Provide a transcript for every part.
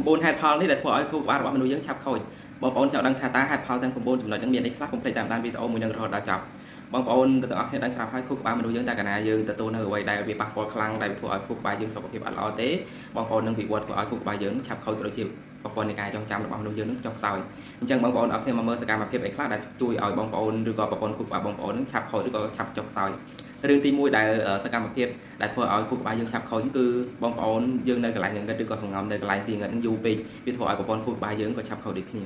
9ហេតុផលនេះដែលធ្វើឲ្យខួរក្បាលរបស់មនុស្សយើងឆាប់ខូចបងប្អូនចង់ដឹងថាតើហេតុផលទាំង9ចំណុចហ្នឹងមានអីខ្លះកុំភ្លេចតាមដានវីដេអូមួយនឹងរហូតដល់ចប់បងប្អូនទាំងអស់គ្នាដឹងស្រាប់ហើយខួរក្បាលមនុស្សយើងតែកាលណាយើងទទួលនៅអ្វីដែលវាប៉ះពាល់ខ្លាំងដែលធ្វើឲ្យខួរក្បាលយើងសុខភាពអត់ល្អទេបងប្អូននឹងវិវត្តធ្វើឲ្យខួរក្បាលយើងឆាប់ខូចក៏ដូចជាប្រព័ន្ធនៃការចងចាំរបស់មនុស្សយើងនឹងចុះខ្សោយអញ្ចឹងបងប្អូនអរគ្នាមកមើលសកម្មភាពអីខ្លះដែលជួយឲ្យបងប្អូនឬក៏ប្រព័ន្ធខួរក្បាលបងប្អូននឹងឆាប់ខូចឬក៏ឆាប់ចុះខ្សោយរឿងទី1ដែលសកម្មភាពដែលធ្វើឲ្យខួរក្បាលយើងឆាប់ខូចគឺបងប្អូនយើងនៅកន្លែងងងឹតឬក៏សង្ងំនៅកន្លែងទីងឹតនឹងយូរពេកវាធ្វើឲ្យប្រព័ន្ធខួរក្បាលយើងក៏ឆាប់ខូចដូចគ្នា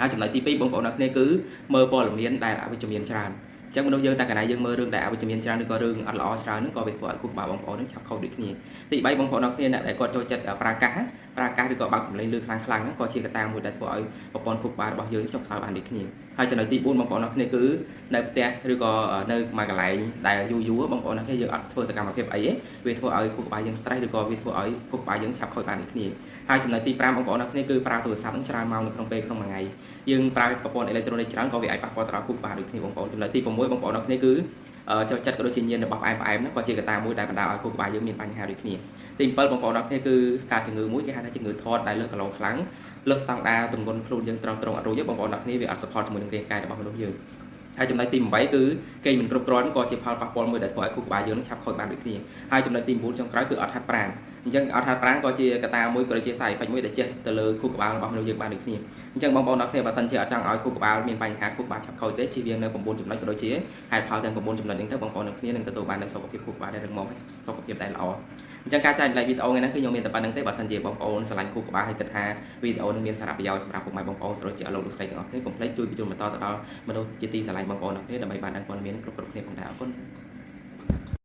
ហើយចំណុចទី2បងប្អូនអរគ្នាគឺមើលព័ត៌មានដែលអវិជ្ជមានច្រើនអញ្ចឹងមនុស្សយើងតែកាលណាយើងមើលរឿងដែលអវិជ្ជមានច្រើនឬក៏រឿងអត់ល្អច្រើនហ្នឹងក៏វាធ្វើឲ្យខួរក្បាលបងប្អូនហ្នឹងឆាប់ខូចដូចគ្នាទី3បងប្អូនអរគ្នាអ្នកដែលគាត់ចូលចិត្តប្រើកាសប្រើកាសឬក៏បើកសំឡេងលឺខ្លាំងខ្លាំងហ្នឹងក៏ជាកត្តាមួយដែលធ្វើឲ្យប្រព័ន្ធខួរក្បាលរបស់យើងចុះខ្សោយបានដូចគ្នាហើយចំណុចទី4បងប្អូនអរគ្នាគឺនៅផ្ទះឬក៏នៅមួយកន្លែងដែលយូរយូរបងប្អូនអរគ្នាយើងអត់ធ្វើសកម្មភាពអីទេវាធ្វើឲ្យខួរក្បាលយើង stress ឬក៏វាធ្វើឲ្យខួរក្បាលយើងឆាប់ខូចបានដូចគ្នាហើយចំណុចទី5បងប្អូនអរគ្នាគឺប្រើទូរស័ព្ទហ្នឹងច្រើនម៉ោងនៅក្នុងពេលក្នុងមួយថ្ងៃយើងប្រើប្រព័ន្ធអេឡិចត្រូនិកច្រើនក៏វាអាចប៉ះពាល់ទៅដល់ខួរក្បាលដូចគ្នាបងប្អូនចំណុចទី6បងប្អូនអរគ្នាគឺចូលចិត្តក៏ដូចជាញៀនរបស់ផ្អែមផ្អែមហ្នឹងក៏ជាកត្តាមួយដែលបណ្ដាលឲ្យខួរក្បាលយើងមានបញ្ហាដូចគ្នាទី7បងប្អូនអរគ្នាគឺការជំងឺមួយគេហៅថាជំងឺធាត់ដែលលើសគីឡូខ្លាំងលើសស្តង់ដារទម្ងន់ខ្លួនយើងត្រង់ត្រង់អត់រួចទេបងប្អូនអរគ្នាវាអត់ support ជាមួយនឹងរាងកាយរបស់មនុស្សយើងហើយចំណុចទី8គឺគេមិនគ្រប់គ្រាន់ក៏ជាផលប៉ះពាល់មួយដែលធ្វើឲ្យខួរក្បាលយើងឆាប់ខូចបានដូចគ្នាហើយចំណុចទី9ចុងក្រោយគឺអត់ហាត់ប្រាណអញ្ចឹងអត់ហាត់ប្រាណក៏ជាកត្តាមួយក៏ជា side effect មួយដែលជះទៅលើខួរក្បាលរបស់មនុស្សយើងបានដូចគ្នាអញ្ចឹងបងប្អូនអរគ្នាបើសិនជាអត់ចង់ឲ្យខួរក្បាលមានបញ្ហាខួរក្បាលឆាប់ខូចទេជៀសវាងនៅ9ចំណុចក៏ដូចជាហេតុផលទាំង9ចំណុចនេះទៅបងប្អូននឹងគ្នានឹងទទួលបាននូវសុខភាពខួរក្បាលដែលរឹងមាំហើយសុខភាពដែលល្អអញ្ចឹងការចែករំលែកវីដេអូថ្ងៃនេះគឺខ្ញុំមានតែប៉ុណ្្នឹងទេបើសិនជាបងប្អូនស្រឡាញ់ខួរក្បាលហើយគិតថាវីដេអូនឹងមានសារៈប្រយោជន៍សម្រាប់ពុកម៉ែបងប្អូនក៏ដូចជាលោកលោកស្រីទាំងអស់គ្នាកុំភ្លេចជួយបញ្ជូនបន្តទៅដល់មនុស្សជាទីស្រឡាញ់បងប្អូនទាំងគ្នាដើម្បីបានដឹងព័ត៌មានគ្រប់ៗគ្នាផងដែរអរគុណ។